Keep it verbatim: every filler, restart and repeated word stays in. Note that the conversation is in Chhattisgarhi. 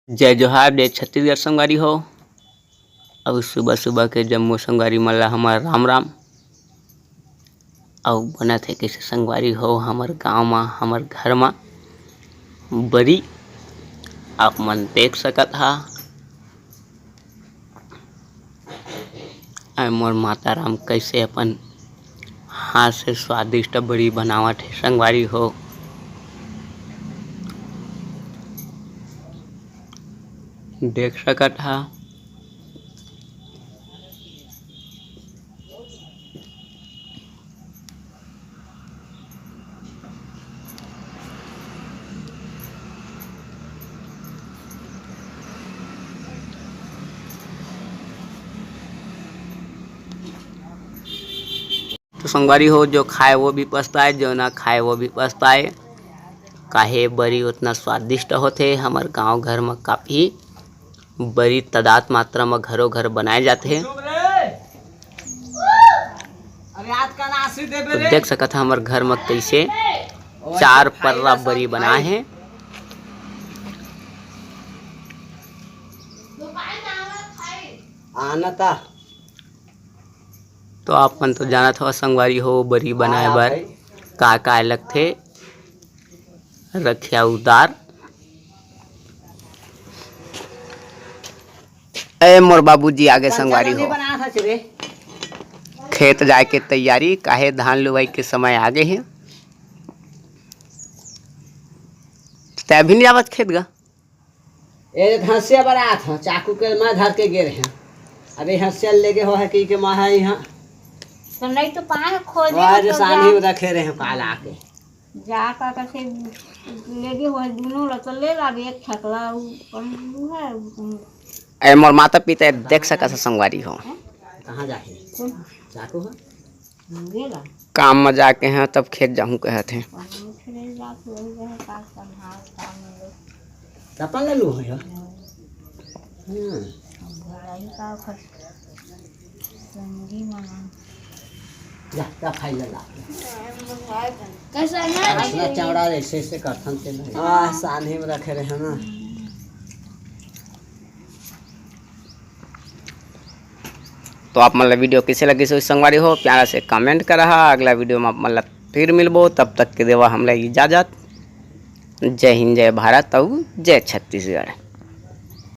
जय जोहार, जय छत्तीसगढ़ संगवारी हो। अउ सुबह सुबह के जम्मो संगवारी मन ला हमर राम राम। अउ बनत हे कइसे संगवारी हो हमर गांव म, हमर घर म बरी आप मन देख सकत हा। अउ मोर माता राम कइसे अपन हाथ से स्वादिष्ट बरी बनावत हे संगवारी हो, देख सकत हा। तो संगवारी हो, जो खाए वो भी पछताए, जो ना खाए वो भी पछताए। काहे बरी उतना स्वादिष्ट होथे। हमर गांव घर म काफी बरी तादाद मात्रा म घरो घर बनाए जाथे। अरे आज का नासी देबे तो रे। देख सकत ह हमर घर म कइसे ओए चार तो खाई पर्रा ला बरी सब बनाए खाई। हे। आना ता। तो आप मन तो जानत हव संगवारी हो, बरी बनाए हाँ बर भाई। का का लगथे। रखिया उदार। ए मोर बाबूजी आगे संगवारी हो। खेत जाए के तैयारी, काहे धान लुवाई के समय आगे हे। तै अभी नहीं आवत खेत गा? ए हंसिया बरात ह, चाकू के मैं धर के गे रहे। अबे हंसिया लेगे हो है कि के मैं है यहाँ। तो नहीं तो पाए खोजे वह जो तो सानी जा। रखे रहे काल आके। जा का कसे लेगे हो है, दोनों ला तो ले लागे, एक ठकला उ कम है। ए मोर माता पिता देख सकत ह संगवारी हो। कहाँ जाही? कौन? चाकू है? गेला। काम म जाके हैं तब खेत जाहूँ कहत हे। पानी उठले जात वही रहे का संभाल काम में। चप्पल ले लू हो यार। हम्म। अब भलाई का ओकर संगी मना। जा, जा फाइल ला। कैसा है? असला चौड़ा ऐसे ऐसे करथन ते ना। आ, सानी में रखे रहे ना। तो आप मन ला वीडियो कइसे लगिस होही संगवारी हो, प्यारा से कमेंट करहा। अगला वीडियो में आप मन ला फिर मिलबो, तब तक के देवा हमला इजाजत। जय हिंद, जय भारत अउ जय छत्तीसगढ़।